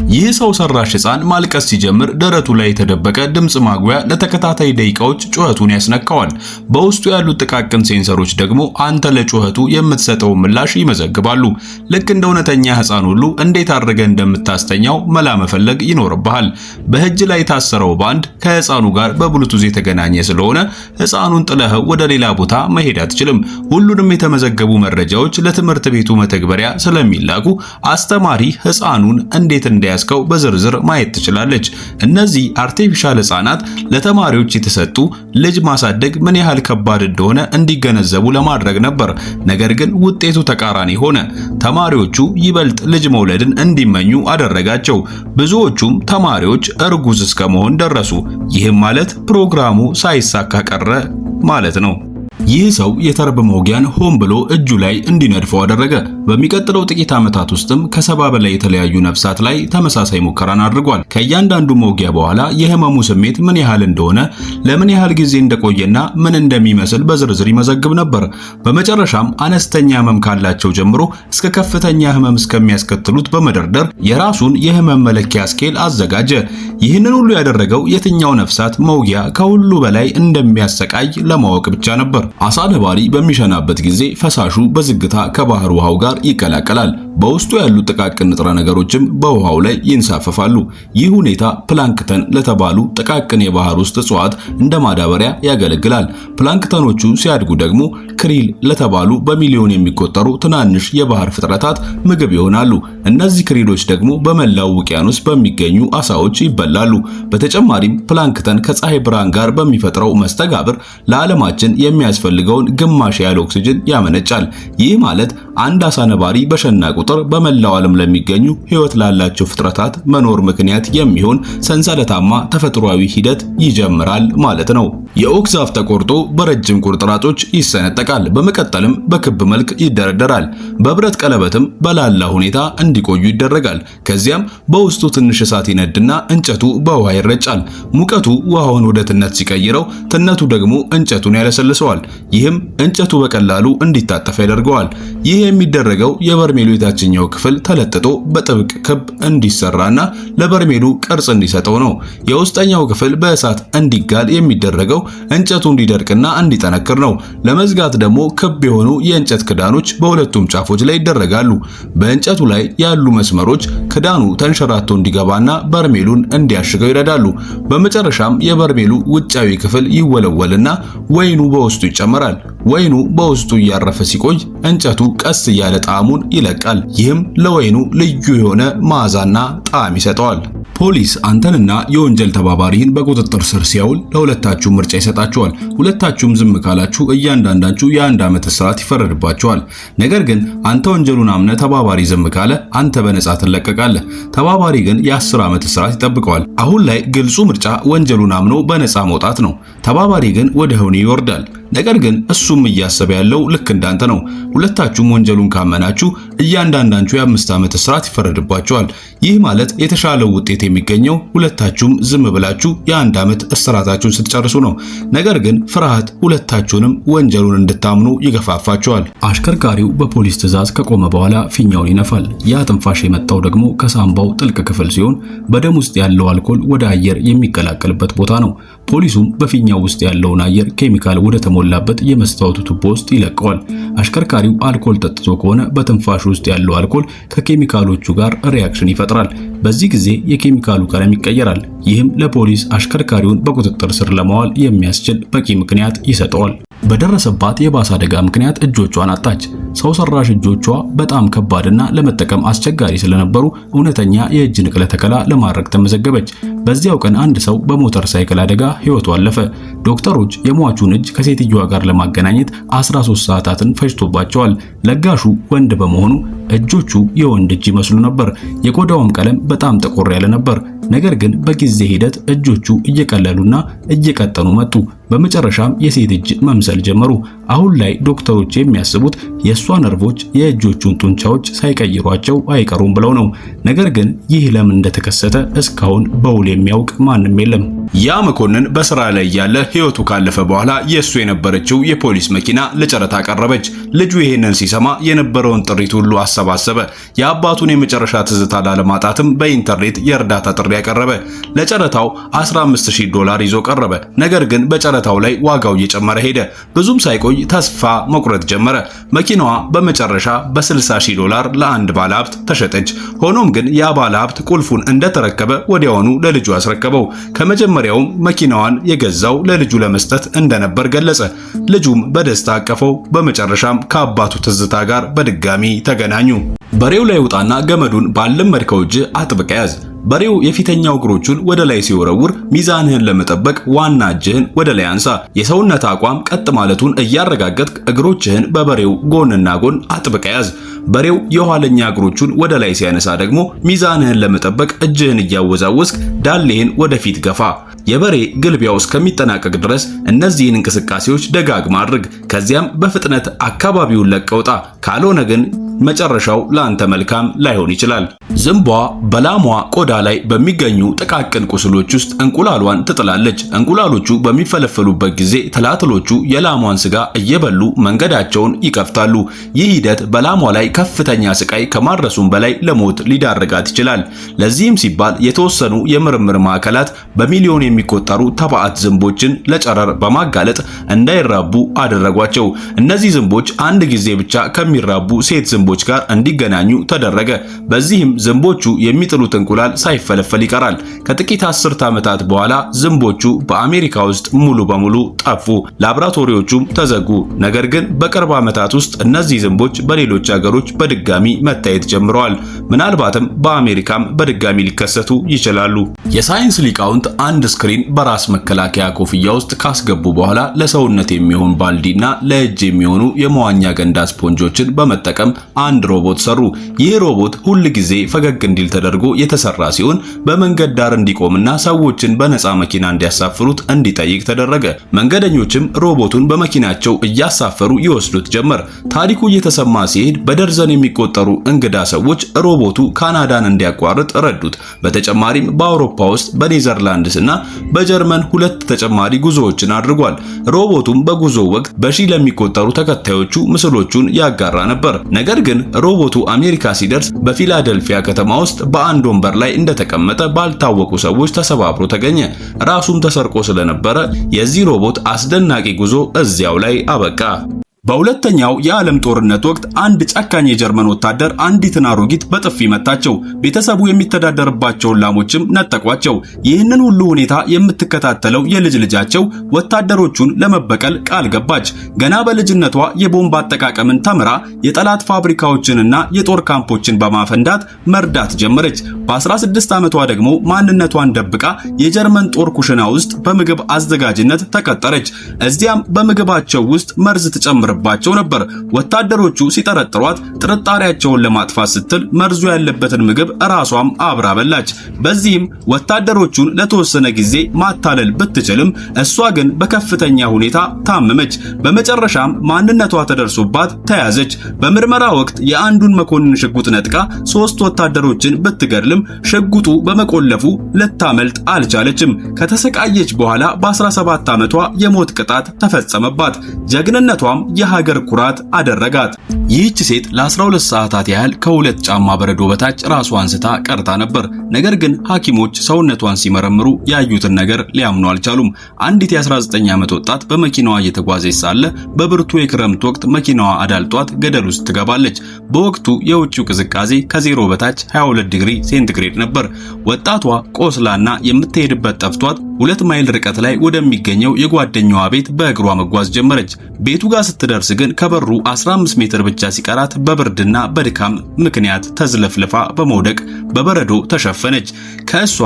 ይህ ሰው ሰራሽ ሕፃን ማልቀስ ሲጀምር ደረቱ ላይ የተደበቀ ድምፅ ማጉያ ለተከታታይ ደቂቃዎች ጩኸቱን ያስነካዋል። በውስጡ ያሉት ጥቃቅን ሴንሰሮች ደግሞ አንተ ለጩኸቱ የምትሰጠውን ምላሽ ይመዘግባሉ። ልክ እንደ እውነተኛ ሕፃን ሁሉ እንዴት አድርገህ እንደምታስተኛው መላ መፈለግ ይኖርብሃል። በእጅ ላይ የታሰረው ባንድ ከሕፃኑ ጋር በብሉቱዝ የተገናኘ ስለሆነ ሕፃኑን ጥለኸው ወደ ሌላ ቦታ መሄድ አትችልም። ሁሉንም የተመዘገቡ መረጃዎች ለትምህርት ቤቱ መተግበሪያ ስለሚላኩ አስተማሪ ሕፃኑን እንዴት እንደያዝከው በዝርዝር ማየት ትችላለች። እነዚህ artificial ሕፃናት ለተማሪዎች የተሰጡ ልጅ ማሳደግ ምን ያህል ከባድ እንደሆነ እንዲገነዘቡ ለማድረግ ነበር። ነገር ግን ውጤቱ ተቃራኒ ሆነ። ተማሪዎቹ ይበልጥ ልጅ መውለድን እንዲመኙ አደረጋቸው። ብዙዎቹም ተማሪዎች እርጉዝ እስከ መሆን ደረሱ። ይህም ማለት ፕሮግራሙ ሳይሳካ ቀረ ማለት ነው። ይህ ሰው የተርብ መውጊያን ሆን ብሎ እጁ ላይ እንዲነድፈው አደረገ። በሚቀጥለው ጥቂት ዓመታት ውስጥም ከ70 በላይ የተለያዩ ነፍሳት ላይ ተመሳሳይ ሙከራን አድርጓል። ከእያንዳንዱ መውጊያ በኋላ የህመሙ ስሜት ምን ያህል እንደሆነ፣ ለምን ያህል ጊዜ እንደቆየና ምን እንደሚመስል በዝርዝር ይመዘግብ ነበር። በመጨረሻም አነስተኛ ህመም ካላቸው ጀምሮ እስከ ከፍተኛ ህመም እስከሚያስከትሉት በመደርደር የራሱን የህመም መለኪያ scale አዘጋጀ። ይህንን ሁሉ ያደረገው የትኛው ነፍሳት መውጊያ ከሁሉ በላይ እንደሚያሰቃይ ለማወቅ ብቻ ነበር። አሳ ነባሪ በሚሸናበት ጊዜ ፈሳሹ በዝግታ ከባህር ውሃው ጋር ይቀላቀላል። በውስጡ ያሉ ጥቃቅን ንጥረ ነገሮችም በውሃው ላይ ይንሳፈፋሉ። ይህ ሁኔታ ፕላንክተን ለተባሉ ጥቃቅን የባህር ውስጥ እጽዋት እንደ ማዳበሪያ ያገለግላል። ፕላንክተኖቹ ሲያድጉ ደግሞ krill ለተባሉ በሚሊዮን የሚቆጠሩ ትናንሽ የባህር ፍጥረታት ምግብ ይሆናሉ። እነዚህ krill ኦች ደግሞ በመላው ውቅያኖስ በሚገኙ አሳዎች ይበላሉ። በተጨማሪም ፕላንክተን ከፀሐይ ብርሃን ጋር በሚፈጥረው መስተጋብር ለዓለማችን የሚያስፈልገውን ግማሽ ያህል ኦክሲጅን ያመነጫል። ይህ ማለት አንድ አሳ ነባሪ በሸና ቁጥር በመላው ዓለም ለሚገኙ ሕይወት ላላቸው ፍጥረታት መኖር ምክንያት የሚሆን ሰንሰለታማ ተፈጥሯዊ ሂደት ይጀምራል ማለት ነው። የ oak ዛፍ ተቆርጦ በረጅም ቁርጥራጮች ይሰነጠቃል። በመቀጠልም በክብ መልክ ይደረደራል። በብረት ቀለበትም በላላ ሁኔታ እንዲቆዩ ይደረጋል። ከዚያም በውስጡ ትንሽ እሳት ይነድና እንጨቱ በውሃ ይረጫል። ሙቀቱ ውሃውን ወደ ትነት ሲቀይረው፣ ትነቱ ደግሞ እንጨቱን ያለሰልሰዋል። ይህም እንጨቱ በቀላሉ እንዲታጠፍ ያደርገዋል። ይህ የሚደረገው የበርሜሉ የታችኛው ክፍል ተለጥጦ በጥብቅ ክብ እንዲሰራና ለበርሜሉ ቅርጽ እንዲሰጠው ነው። የውስጠኛው ክፍል በእሳት እንዲጋል የሚደረገው እንጨቱ እንዲደርቅና እንዲጠነክር ነው። ለመዝጋት ደግሞ ክብ የሆኑ የእንጨት ክዳኖች በሁለቱም ጫፎች ላይ ይደረጋሉ። በእንጨቱ ላይ ያሉ መስመሮች ክዳኑ ተንሸራቶ እንዲገባና በርሜሉን እንዲያሽገው ይረዳሉ። በመጨረሻም የበርሜሉ ውጫዊ ክፍል ይወለወልና ወይኑ በውስጡ ይጨመራል። ወይኑ በውስጡ እያረፈ ሲቆይ እንጨቱ ቀስ እያለ ጣዕሙን ይለቃል። ይህም ለወይኑ ልዩ የሆነ መዓዛና ጣዕም ይሰጠዋል። ፖሊስ አንተንና የወንጀል ተባባሪህን በቁጥጥር ስር ሲያውል ለሁለታችሁም ምርጫ ይሰጣችኋል። ሁለታችሁም ዝም ካላችሁ እያንዳንዳችሁ የ1 ዓመት እስራት ይፈረድባችኋል። ነገር ግን አንተ ወንጀሉን አምነህ ተባባሪ ዝም ካለ አንተ በነጻ ትለቀቃለህ። ተባባሪ ግን የ10 ዓመት እስራት ይጠብቀዋል። አሁን ላይ ግልጹ ምርጫ ወንጀሉን አምኖ በነጻ መውጣት ነው። ተባባሪ ግን ወደ ወህኒ ይወርዳል። ነገር ግን እሱም እያሰበ ያለው ልክ እንዳንተ ነው። ሁለታችሁም ወንጀሉን ካመናችሁ እያንዳንዳችሁ የ5 ዓመት እስራት ይፈረድባችኋል። ይህ ማለት የተሻለው ውጤት የሚገኘው ሁለታችሁም ዝም ብላችሁ የ1 ዓመት እስራታችሁን ስትጨርሱ ነው። ነገር ግን ፍርሃት ሁለታችሁንም ወንጀሉን እንድታምኑ ይገፋፋችኋል። አሽከርካሪው በፖሊስ ትዕዛዝ ከቆመ በኋላ ፊኛውን ይነፋል። ያ ትንፋሽ የመጣው ደግሞ ከሳምባው ጥልቅ ክፍል ሲሆን በደም ውስጥ ያለው አልኮል ወደ አየር የሚቀላቀልበት ቦታ ነው። ፖሊሱም በፊኛው ውስጥ ያለውን አየር ኬሚካል ወደ ተሞላበት የመስታወቱ ቱቦ ውስጥ ይለቀዋል። አሽከርካሪው አልኮል ጠጥቶ ከሆነ በትንፋሹ ውስጥ ያለው አልኮል ከኬሚካሎቹ ጋር reaction ይፈጥራል። በዚህ ጊዜ የኬሚካሉ ቀለም ይቀየራል። ይህም ለፖሊስ አሽከርካሪውን በቁጥጥር ስር ለማዋል የሚያስችል በቂ ምክንያት ይሰጠዋል። በደረሰባት የባስ አደጋ ምክንያት እጆቿን አጣች። ሰው ሰራሽ እጆቿ በጣም ከባድና ለመጠቀም አስቸጋሪ ስለነበሩ እውነተኛ የእጅ ንቅለ ተከላ ለማድረግ ተመዘገበች። በዚያው ቀን አንድ ሰው በሞተር ሳይክል አደጋ ሕይወቱ አለፈ። ዶክተሮች የሟቹን እጅ ከሴትዮዋ ጋር ለማገናኘት 13 ሰዓታትን ፈጅቶባቸዋል። ለጋሹ ወንድ በመሆኑ እጆቹ የወንድ እጅ ይመስሉ ነበር። የቆዳውም ቀለም በጣም ጠቆር ያለ ነበር። ነገር ግን በጊዜ ሂደት እጆቹ እየቀለሉና እየቀጠኑ መጡ። በመጨረሻም የሴት እጅ መምሰል ጀመሩ። አሁን ላይ ዶክተሮች የሚያስቡት የእሷ ነርቮች የእጆቹን ጡንቻዎች ሳይቀይሯቸው አይቀሩም ብለው ነው። ነገር ግን ይህ ለምን እንደተከሰተ እስካሁን በውል የሚያውቅ ማንም የለም። ያ መኮንን በስራ ላይ እያለ ህይወቱ ካለፈ በኋላ የእሱ የነበረችው የፖሊስ መኪና ለጨረታ ቀረበች። ልጁ ይሄንን ሲሰማ የነበረውን ጥሪት ሁሉ አሰባሰበ። የአባቱን የመጨረሻ ትዝታ ላለማጣትም በኢንተርኔት የእርዳታ ጥሪ ያቀረበ። ለጨረታው 15000 ዶላር ይዞ ቀረበ። ነገር ግን በጨረታው ላይ ዋጋው እየጨመረ ሄደ። ብዙም ሳይቆይ ተስፋ መቁረጥ ጀመረ። መኪናዋ በመጨረሻ በ60,000 ዶላር ለአንድ ባለሀብት ተሸጠች። ሆኖም ግን ያ ባለሀብት ቁልፉን እንደተረከበ ወዲያውኑ ለልጁ አስረከበው። ከመጀመሪያውም መኪናዋን የገዛው ለልጁ ለመስጠት እንደነበር ገለጸ። ልጁም በደስታ አቀፈው። በመጨረሻም ከአባቱ ትዝታ ጋር በድጋሚ ተገናኙ። በሬው ላይ ውጣና ገመዱን ባልለመድከው እጅ አጥብቀህ ያዝ። በሬው የፊተኛው እግሮቹን ወደ ላይ ሲወረውር ሚዛንህን ለመጠበቅ ዋና እጅህን ወደ ላይ አንሳ። የሰውነት አቋም ቀጥ ማለቱን እያረጋገጥክ እግሮችህን በበሬው ጎንና ጎን አጥብቀህ ያዝ። በሬው የኋለኛ እግሮቹን ወደ ላይ ሲያነሳ ደግሞ ሚዛንህን ለመጠበቅ እጅህን እያወዛወዝክ ዳሌህን ወደፊት ገፋ። የበሬ ግልቢያው እስከሚጠናቀቅ ድረስ እነዚህን እንቅስቃሴዎች ደጋግማ አድርግ። ከዚያም በፍጥነት አካባቢውን ለቀህ ውጣ። ካልሆነ ግን መጨረሻው ለአንተ መልካም ላይሆን ይችላል። ዝንቧ በላሟ ቆዳ ላይ በሚገኙ ጥቃቅን ቁስሎች ውስጥ እንቁላሏን ትጥላለች። እንቁላሎቹ በሚፈለፈሉበት ጊዜ ትላትሎቹ የላሟን ስጋ እየበሉ መንገዳቸውን ይከፍታሉ። ይህ ሂደት በላሟ ላይ ከፍተኛ ስቃይ ከማድረሱም በላይ ለሞት ሊዳርጋት ይችላል። ለዚህም ሲባል የተወሰኑ የምርምር ማዕከላት በሚሊዮን የሚቆጠሩ ተባዕት ዝንቦችን ለጨረር በማጋለጥ እንዳይራቡ አደረጓቸው። እነዚህ ዝንቦች አንድ ጊዜ ብቻ ከሚራቡ ሴት ዝንቦች ጋር እንዲገናኙ ተደረገ። በዚህም ዝንቦቹ የሚጥሉት እንቁላል ሳይፈለፈል ይቀራል። ከጥቂት አስርት ዓመታት በኋላ ዝንቦቹ በአሜሪካ ውስጥ ሙሉ በሙሉ ጠፉ፣ ላብራቶሪዎቹም ተዘጉ። ነገር ግን በቅርብ ዓመታት ውስጥ እነዚህ ዝንቦች በሌሎች ሀገሮች በድጋሚ መታየት ጀምረዋል። ምናልባትም በአሜሪካም በድጋሚ ሊከሰቱ ይችላሉ። የሳይንስ ሊቃውንት አንድ screen በራስ መከላከያ ኮፍያ ውስጥ ካስገቡ በኋላ ለሰውነት የሚሆን ባልዲና ለእጅ የሚሆኑ የመዋኛ ገንዳ ስፖንጆችን በመጠቀም አንድ ሮቦት ሰሩ። ይህ ሮቦት ሁል ጊዜ ፈገግ እንዲል ተደርጎ የተሰራ ሲሆን በመንገድ ዳር እንዲቆምና ሰዎችን በነፃ መኪና እንዲያሳፍሩት እንዲጠይቅ ተደረገ። መንገደኞችም ሮቦቱን በመኪናቸው እያሳፈሩ ይወስዱት ጀመር። ታሪኩ እየተሰማ ሲሄድ በደርዘን የሚቆጠሩ እንግዳ ሰዎች ሮቦቱ ካናዳን እንዲያቋርጥ ረዱት። በተጨማሪም በአውሮፓ ውስጥ በኔዘርላንድስ እና በጀርመን ሁለት ተጨማሪ ጉዞዎችን አድርጓል። ሮቦቱም በጉዞው ወቅት በሺህ ለሚቆጠሩ ተከታዮቹ ምስሎቹን ያጋራ ነበር። ነገር ግን ሮቦቱ አሜሪካ ሲደርስ በፊላደልፊያ ከተማ ውስጥ በአንድ ወንበር ላይ እንደተቀመጠ ባልታወቁ ሰዎች ተሰባብሮ ተገኘ። ራሱም ተሰርቆ ስለነበረ የዚህ ሮቦት አስደናቂ ጉዞ እዚያው ላይ አበቃ። በሁለተኛው የዓለም ጦርነት ወቅት አንድ ጨካኝ የጀርመን ወታደር አንዲትን አሮጊት በጥፊ መታቸው። ቤተሰቡ የሚተዳደርባቸውን ላሞችም ነጠቋቸው። ይህንን ሁሉ ሁኔታ የምትከታተለው የልጅ ልጃቸው ወታደሮቹን ለመበቀል ቃል ገባች። ገና በልጅነቷ የቦምብ አጠቃቀምን ተምራ የጠላት ፋብሪካዎችንና የጦር ካምፖችን በማፈንዳት መርዳት ጀመረች። በ16 ዓመቷ ደግሞ ማንነቷን ደብቃ የጀርመን ጦር ኩሽና ውስጥ በምግብ አዘጋጅነት ተቀጠረች። እዚያም በምግባቸው ውስጥ መርዝ ትጨምርባቸው ነበር። ወታደሮቹ ሲጠረጥሯት ጥርጣሬያቸውን ለማጥፋት ስትል መርዙ ያለበትን ምግብ ራሷም አብራ በላች። በዚህም ወታደሮቹን ለተወሰነ ጊዜ ማታለል ብትችልም እሷ ግን በከፍተኛ ሁኔታ ታመመች። በመጨረሻም ማንነቷ ተደርሶባት ተያዘች። በምርመራ ወቅት የአንዱን መኮንን ሽጉጥ ነጥቃ ሶስት ወታደሮችን ብትገድልም ሽጉጡ በመቆለፉ ልታመልጥ አልቻለችም። ከተሰቃየች በኋላ በ17 ዓመቷ የሞት ቅጣት ተፈጸመባት። ጀግንነቷም የሀገር ኩራት አደረጋት። ይህች ሴት ለ12 ሰዓታት ያህል ከሁለት ጫማ በረዶ በታች ራሷን ስታ ቀርታ ነበር። ነገር ግን ሐኪሞች ሰውነቷን ሲመረምሩ ያዩትን ነገር ሊያምኑ አልቻሉም። አንዲት የ19 ዓመት ወጣት በመኪናዋ እየተጓዘች ሳለ በብርቱ የክረምት ወቅት መኪናዋ አዳልጧት ገደል ውስጥ ትገባለች። በወቅቱ የውጭው ቅዝቃዜ ከዜሮ በታች 22 ዲግሪ ሴንቲግሬድ ነበር። ወጣቷ ቆስላና የምትሄድበት ጠፍቷት 2 ማይል ርቀት ላይ ወደሚገኘው የጓደኛዋ ቤት በእግሯ መጓዝ ጀመረች። ቤቱ ጋር ስትደርስ ግን ከበሩ 15 ሜትር ብቻ ሲቀራት በብርድና በድካም ምክንያት ተዝለፍልፋ በመውደቅ በበረዶ ተሸፈነች። ከእሷ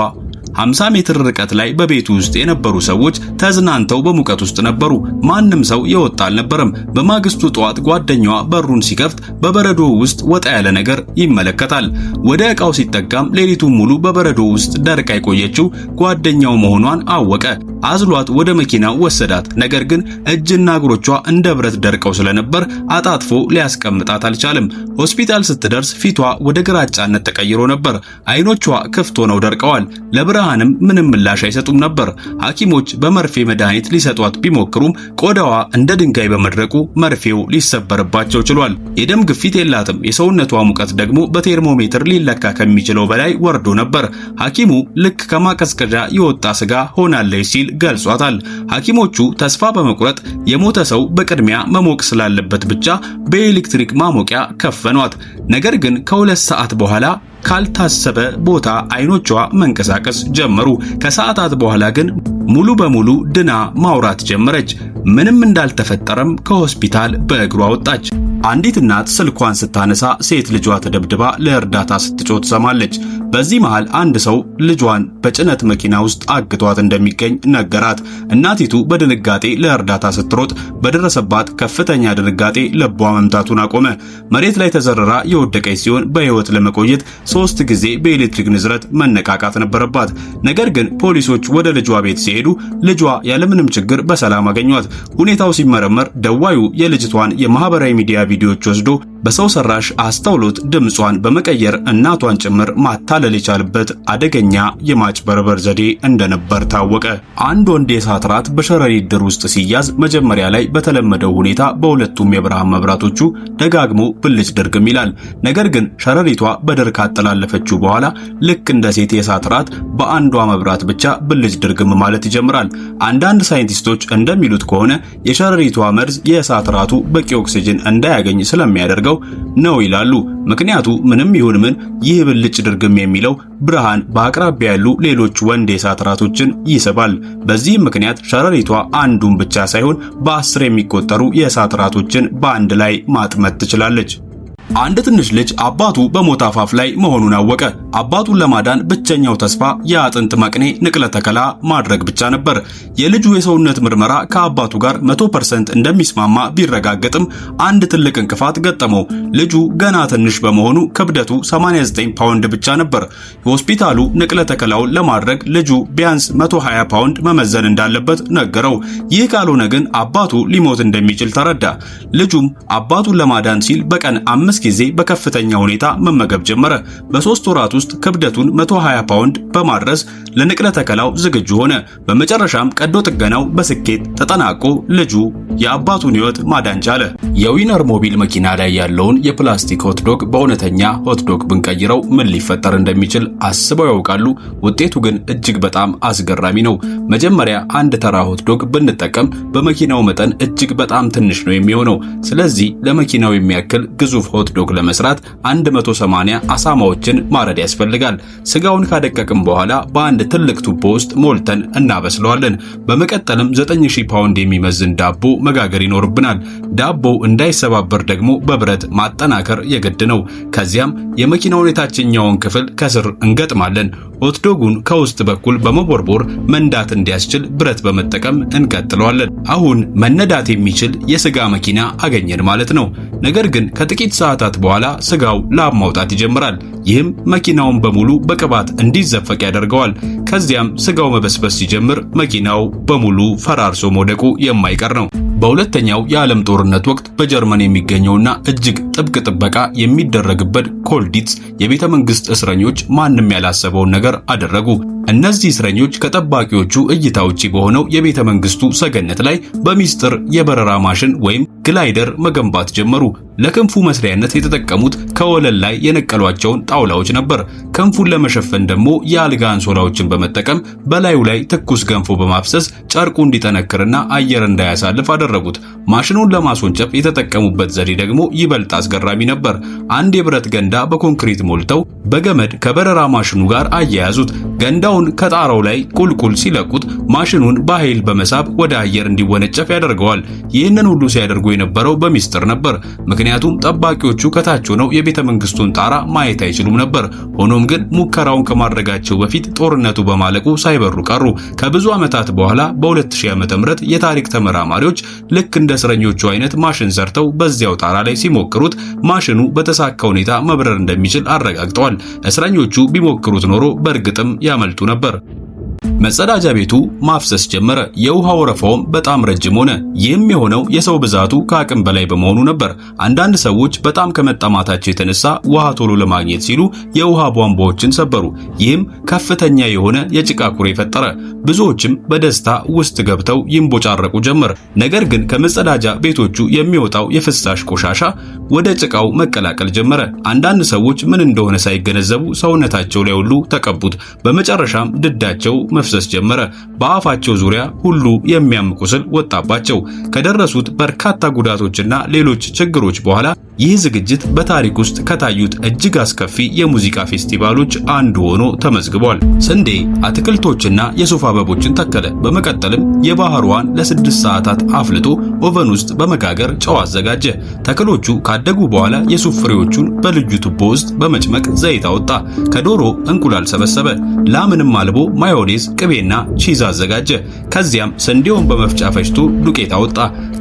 50 ሜትር ርቀት ላይ በቤቱ ውስጥ የነበሩ ሰዎች ተዝናንተው በሙቀት ውስጥ ነበሩ። ማንም ሰው የወጣ አልነበረም። በማግስቱ ጠዋት ጓደኛዋ በሩን ሲከፍት በበረዶ ውስጥ ወጣ ያለ ነገር ይመለከታል። ወደ ዕቃው ሲጠጋም ሌሊቱን ሙሉ በበረዶ ውስጥ ደርቃ የቆየችው ጓደኛው መሆኗን አወቀ። አዝሏት ወደ መኪናው ወሰዳት። ነገር ግን እጅና እግሮቿ እንደ ብረት ደርቀው ስለነበር አጣጥፎ ሊያስቀምጣት አልቻለም። ሆስፒታል ስትደርስ ፊቷ ወደ ግራጫነት ተቀይሮ ነበር። አይኖቿ ክፍት ሆነው ደርቀዋል። ለብርሃንም ምንም ምላሽ አይሰጡም ነበር። ሐኪሞች በመርፌ መድኃኒት ሊሰጧት ቢሞክሩም ቆዳዋ እንደ ድንጋይ በመድረቁ መርፌው ሊሰበርባቸው ችሏል። የደም ግፊት የላትም። የሰውነቷ ሙቀት ደግሞ በቴርሞሜትር ሊለካ ከሚችለው በላይ ወርዶ ነበር። ሐኪሙ ልክ ከማቀዝቀዣ የወጣ ስጋ ሆናለች ሲል ገልጿታል። ሐኪሞቹ ተስፋ በመቁረጥ የሞተ ሰው በቅድሚያ መሞቅ ስላለበት ብቻ በኤሌክትሪክ ማሞቂያ ከፈኗት። ነገር ግን ከ2 ሰዓት በኋላ ካልታሰበ ቦታ አይኖቿ መንቀሳቀስ ጀመሩ። ከሰዓታት በኋላ ግን ሙሉ በሙሉ ድና ማውራት ጀመረች። ምንም እንዳልተፈጠረም ከሆስፒታል በእግሯ ወጣች። አንዲት እናት ስልኳን ስታነሳ ሴት ልጇ ተደብድባ ለእርዳታ ስትጮህ ትሰማለች። በዚህ መሃል አንድ ሰው ልጇን በጭነት መኪና ውስጥ አግቷት እንደሚገኝ ነገራት። እናቲቱ በድንጋጤ ለእርዳታ ስትሮጥ በደረሰባት ከፍተኛ ድንጋጤ ልቧ መምታቱን አቆመ። መሬት ላይ ተዘርራ የወደቀች ሲሆን በሕይወት ለመቆየት ሶስት ጊዜ በኤሌክትሪክ ንዝረት መነቃቃት ነበረባት። ነገር ግን ፖሊሶች ወደ ልጇ ቤት ሲሄዱ ልጇ ያለምንም ችግር በሰላም አገኟት። ሁኔታው ሲመረመር ደዋዩ የልጅቷን የማህበራዊ ሚዲያ ቪዲዮዎች ወስዶ በሰው ሰራሽ አስተውሎት ድምጿን በመቀየር እናቷን ጭምር ማታለል የቻለበት አደገኛ የማጭበርበር ዘዴ እንደነበር ታወቀ። አንድ ወንድ የእሳት ራት በሸረሪት ድር ውስጥ ሲያዝ መጀመሪያ ላይ በተለመደው ሁኔታ በሁለቱም የብርሃን መብራቶቹ ደጋግሞ ብልጭ ድርግም ይላል። ነገር ግን ሸረሪቷ በድር ካጠላለፈችው በኋላ ልክ እንደ ሴት የእሳት ራት በአንዷ መብራት ብቻ ብልጭ ድርግም ማለት ይጀምራል። አንዳንድ ሳይንቲስቶች እንደሚሉት ከሆነ የሸረሪቷ መርዝ የእሳት ራቱ በቂ ኦክሲጅን እንዳያገኝ ስለሚያደርገው ነው ይላሉ። ምክንያቱ ምንም ይሁን ምን ይህ ብልጭ ድርግም የሚለው ብርሃን በአቅራቢያ ያሉ ሌሎች ወንድ የእሳት ራቶችን ይስባል። በዚህም ምክንያት ሸረሪቷ አንዱን ብቻ ሳይሆን በ10 የሚቆጠሩ የእሳት ራቶችን በአንድ ላይ ማጥመድ ትችላለች። አንድ ትንሽ ልጅ አባቱ በሞት አፋፍ ላይ መሆኑን አወቀ። አባቱን ለማዳን ብቸኛው ተስፋ የአጥንት መቅኔ ንቅለ ተከላ ማድረግ ብቻ ነበር። የልጁ የሰውነት ምርመራ ከአባቱ ጋር 100% እንደሚስማማ ቢረጋገጥም አንድ ትልቅ እንቅፋት ገጠመው። ልጁ ገና ትንሽ በመሆኑ ክብደቱ 89 ፓውንድ ብቻ ነበር። ሆስፒታሉ ንቅለ ተከላውን ለማድረግ ልጁ ቢያንስ 120 ፓውንድ መመዘን እንዳለበት ነገረው። ይህ ካልሆነ ግን አባቱ ሊሞት እንደሚችል ተረዳ። ልጁም አባቱን ለማዳን ሲል በቀን 5 ጊዜ በከፍተኛ ሁኔታ መመገብ ጀመረ። በ3 ወራት ውስጥ ክብደቱን 120 ፓውንድ በማድረስ ለንቅለ ተከላው ዝግጁ ሆነ። በመጨረሻም ቀዶ ጥገናው በስኬት ተጠናቆ ልጁ የአባቱን ሕይወት ማዳን ቻለ። የዊነር ሞቢል መኪና ላይ ያለውን የፕላስቲክ hotdog በእውነተኛ hotdog ብንቀይረው ምን ሊፈጠር እንደሚችል አስበው ያውቃሉ? ውጤቱ ግን እጅግ በጣም አስገራሚ ነው። መጀመሪያ አንድ ተራ hotdog ብንጠቀም በመኪናው መጠን እጅግ በጣም ትንሽ ነው የሚሆነው። ስለዚህ ለመኪናው የሚያክል ግዙፍ hotdog ለመስራት 180 አሳማዎችን ማረድ ያስፈልጋል። ስጋውን ካደቀቅን በኋላ በአንድ ትልቅ ቱቦ ውስጥ ሞልተን እናበስለዋለን። በመቀጠልም 9000 ፓውንድ የሚመዝን ዳቦ መጋገር ይኖርብናል። ዳቦው እንዳይሰባበር ደግሞ በብረት ማጠናከር የግድ ነው። ከዚያም የመኪናውን የታችኛውን ክፍል ከስር እንገጥማለን። hotdog ኡን ከውስጥ በኩል በመቦርቦር መንዳት እንዲያስችል ብረት በመጠቀም እንቀጥለዋለን። አሁን መነዳት የሚችል የስጋ መኪና አገኘን ማለት ነው። ነገር ግን ከጥቂት ሰዓታት በኋላ ስጋው ላብ ማውጣት ይጀምራል። ይህም መኪናውን በሙሉ በቅባት እንዲዘፈቅ ያደርገዋል። ከዚያም ስጋው መበስበስ ሲጀምር መኪናው በሙሉ ፈራርሶ መውደቁ የማይቀር ነው። በሁለተኛው የዓለም ጦርነት ወቅት በጀርመን የሚገኘውና እጅግ ጥብቅ ጥበቃ የሚደረግበት ኮልዲትስ የቤተ መንግስት እስረኞች ማንም ያላሰበውን ነገር አደረጉ። እነዚህ እስረኞች ከጠባቂዎቹ እይታ ውጪ በሆነው የቤተ መንግስቱ ሰገነት ላይ በሚስጥር የበረራ ማሽን ወይም glider መገንባት ጀመሩ። ለክንፉ መስሪያነት የተጠቀሙት ከወለል ላይ የነቀሏቸውን ጣውላዎች ነበር። ክንፉን ለመሸፈን ደግሞ የአልጋ አንሶላዎችን በመጠቀም በላዩ ላይ ትኩስ ገንፎ በማፍሰስ ጨርቁ እንዲጠነክርና አየር እንዳያሳልፍ አደረጉት። ማሽኑን ለማስወንጨፍ የተጠቀሙበት ዘዴ ደግሞ ይበልጥ አስገራሚ ነበር። አንድ የብረት ገንዳ በኮንክሪት ሞልተው በገመድ ከበረራ ማሽኑ ጋር አያያዙት። ገንዳውን ከጣራው ላይ ቁልቁል ሲለቁት ማሽኑን በኃይል በመሳብ ወደ አየር እንዲወነጨፍ ያደርገዋል። ይህንን ሁሉ ሲያደርጉ የነበረው በሚስጥር ነበር። ምክንያቱም ጠባቂዎቹ ከታች ሆነው የቤተ መንግስቱን ጣራ ማየት አይችሉም ነበር። ሆኖም ግን ሙከራውን ከማድረጋቸው በፊት ጦርነቱ በማለቁ ሳይበሩ ቀሩ። ከብዙ ዓመታት በኋላ በ2000 ዓ.ም የታሪክ ተመራማሪዎች ልክ እንደ እስረኞቹ አይነት ማሽን ሰርተው በዚያው ጣራ ላይ ሲሞክሩት ማሽኑ በተሳካ ሁኔታ መብረር እንደሚችል አረጋግጠዋል። እስረኞቹ ቢሞክሩት ኖሮ በእርግጥም ያመልጡ ነበር። መጸዳጃ ቤቱ ማፍሰስ ጀመረ። የውሃ ወረፋውም በጣም ረጅም ሆነ። ይህም የሆነው የሰው ብዛቱ ከአቅም በላይ በመሆኑ ነበር። አንዳንድ ሰዎች በጣም ከመጠማታቸው የተነሳ ውሃ ቶሎ ለማግኘት ሲሉ የውሃ ቧንቧዎችን ሰበሩ። ይህም ከፍተኛ የሆነ የጭቃ ኩሬ ፈጠረ። ብዙዎችም በደስታ ውስጥ ገብተው ይንቦጫረቁ ጀመር። ነገር ግን ከመጸዳጃ ቤቶቹ የሚወጣው የፍሳሽ ቆሻሻ ወደ ጭቃው መቀላቀል ጀመረ። አንዳንድ ሰዎች ምን እንደሆነ ሳይገነዘቡ ሰውነታቸው ላይ ሁሉ ተቀቡት። በመጨረሻም ድዳቸው መፍሰስ ጀመረ። በአፋቸው ዙሪያ ሁሉ የሚያም ቁስል ወጣባቸው። ከደረሱት በርካታ ጉዳቶችና ሌሎች ችግሮች በኋላ ይህ ዝግጅት በታሪክ ውስጥ ከታዩት እጅግ አስከፊ የሙዚቃ ፌስቲቫሎች አንዱ ሆኖ ተመዝግቧል። ስንዴ፣ አትክልቶችና የሱፍ አበቦችን ተከለ። በመቀጠልም የባህር ውሃን ለ6 ሰዓታት አፍልቶ oven ውስጥ በመጋገር ጨው አዘጋጀ። ተክሎቹ ካደጉ በኋላ የሱፍ ፍሬዎቹን በልዩ ቱቦ ውስጥ በመጭመቅ ዘይት አወጣ። ከዶሮ እንቁላል ሰበሰበ። ላምንም አልቦ ማዮኔዝ፣ ቅቤና cheese አዘጋጀ። ከዚያም ስንዴውን በመፍጫ ፈጭቶ ዱቄት አወጣ።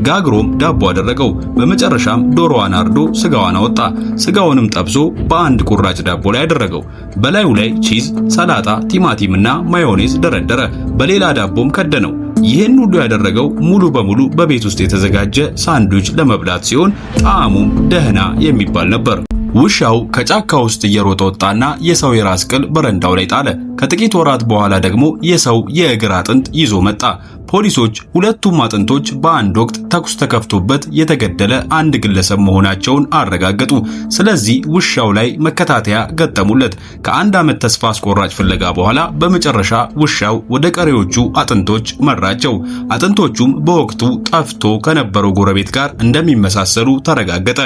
ጋግሮም ዳቦ አደረገው። በመጨረሻም ዶሮዋን አርዶ ስጋዋን አወጣ። ስጋውንም ጠብሶ በአንድ ቁራጭ ዳቦ ላይ አደረገው። በላዩ ላይ cheese፣ ሰላጣ፣ ቲማቲምና ማዮኔዝ ደረደረ። በሌላ ዳቦም ከደነው። ይህን ሁሉ ያደረገው ሙሉ በሙሉ በቤት ውስጥ የተዘጋጀ ሳንድዊች ለመብላት ሲሆን ጣዕሙም ደህና የሚባል ነበር። ውሻው ከጫካ ውስጥ እየሮጠ ወጣና የሰው የራስ ቅል በረንዳው ላይ ጣለ። ከጥቂት ወራት በኋላ ደግሞ የሰው የእግር አጥንት ይዞ መጣ። ፖሊሶች ሁለቱም አጥንቶች በአንድ ወቅት ተኩስ ተከፍቶበት የተገደለ አንድ ግለሰብ መሆናቸውን አረጋገጡ። ስለዚህ ውሻው ላይ መከታተያ ገጠሙለት። ከአንድ ዓመት ተስፋ አስቆራጭ ፍለጋ በኋላ በመጨረሻ ውሻው ወደ ቀሪዎቹ አጥንቶች መራቸው። አጥንቶቹም በወቅቱ ጠፍቶ ከነበረው ጎረቤት ጋር እንደሚመሳሰሉ ተረጋገጠ።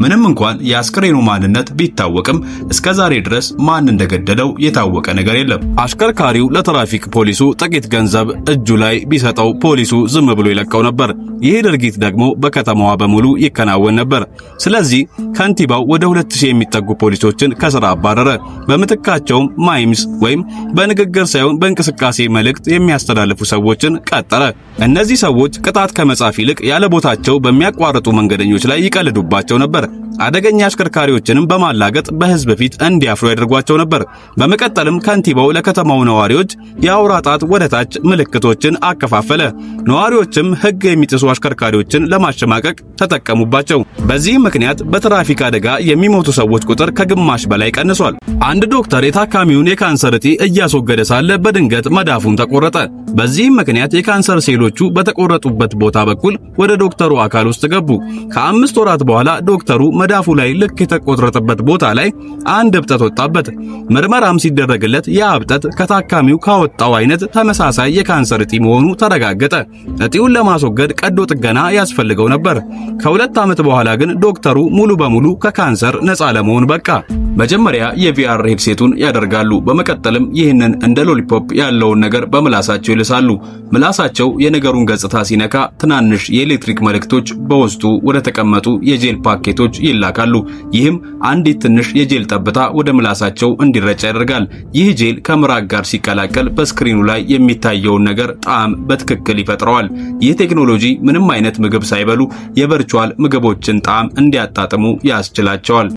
ምንም እንኳን የአስክሬኑ ማንነት ቢታወቅም እስከ ዛሬ ድረስ ማን እንደገደለው የታወቀ ነገር የለም። አሽከርካሪው ለትራፊክ ፖሊሱ ጥቂት ገንዘብ እጁ ላይ ቢሰጠው ፖሊሱ ዝም ብሎ ይለቀው ነበር። ይህ ድርጊት ደግሞ በከተማዋ በሙሉ ይከናወን ነበር። ስለዚህ ከንቲባው ወደ 2000 የሚጠጉ ፖሊሶችን ከስራ አባረረ። በምትካቸውም mimes ወይም በንግግር ሳይሆን በእንቅስቃሴ መልእክት የሚያስተላልፉ ሰዎችን ቀጠረ። እነዚህ ሰዎች ቅጣት ከመጻፍ ይልቅ ያለ ቦታቸው በሚያቋርጡ መንገደኞች ላይ ይቀልዱባቸው ነበር። አደገኛ አሽከርካሪዎችንም በማላገጥ በሕዝብ ፊት እንዲያፍሩ ያደርጓቸው ነበር። በመቀጠልም ከንቲባው ለከተማው ነዋሪዎች የአውራ ጣት ወደ ታች ምልክቶችን አከፋፈለ። ነዋሪዎችም ሕግ የሚጥሱ አሽከርካሪዎችን ለማሸማቀቅ ተጠቀሙባቸው። በዚህም ምክንያት በትራፊክ አደጋ የሚሞቱ ሰዎች ቁጥር ከግማሽ በላይ ቀንሷል። አንድ ዶክተር የታካሚውን የካንሰር እጢ እያስወገደ ሳለ በድንገት መዳፉን ተቆረጠ። በዚህም ምክንያት የካንሰር ሴሎቹ በተቆረጡበት ቦታ በኩል ወደ ዶክተሩ አካል ውስጥ ገቡ። ከ5 ወራት በኋላ ዶክተሩ መዳፉ ላይ ልክ የተቆረጠበት ቦታ ላይ አንድ እብጠት ወጣበት። ምርመራም ሲደረግለት ያ እብጠት ከታካሚው ካወጣው አይነት ተመሳሳይ የካንሰር እጢ መሆኑ ተረጋገጠ። እጢውን ለማስወገድ ቀዶ ጥገና ያስፈልገው ነበር። ከ2 ዓመት በኋላ ግን ዶክተሩ ሙሉ በሙሉ ከካንሰር ነፃ ለመሆን በቃ። መጀመሪያ የ VR headset ኡን ያደርጋሉ። በመቀጠልም ይህንን እንደ lollipop ያለውን ነገር በምላሳቸው ይልሳሉ። ምላሳቸው የነገሩን ገጽታ ሲነካ ትናንሽ የኤሌክትሪክ መልእክቶች በውስጡ ወደ ተቀመጡ የጄል ፓኬቶች ይላካሉ። ይህም አንዲት ትንሽ የጄል ጠብታ ወደ ምላሳቸው እንዲረጭ ያደርጋል። ይህ ጄል ከምራቅ ጋር ሲቀላቀል በ screen ኑ ላይ የሚታየውን ነገር ጣዕም በትክክል ይፈጥረዋል። ይህ ቴክኖሎጂ ምንም አይነት ምግብ ሳይበሉ የ virtual ምግቦችን ጣዕም እንዲያጣጥሙ ያስችላቸዋል።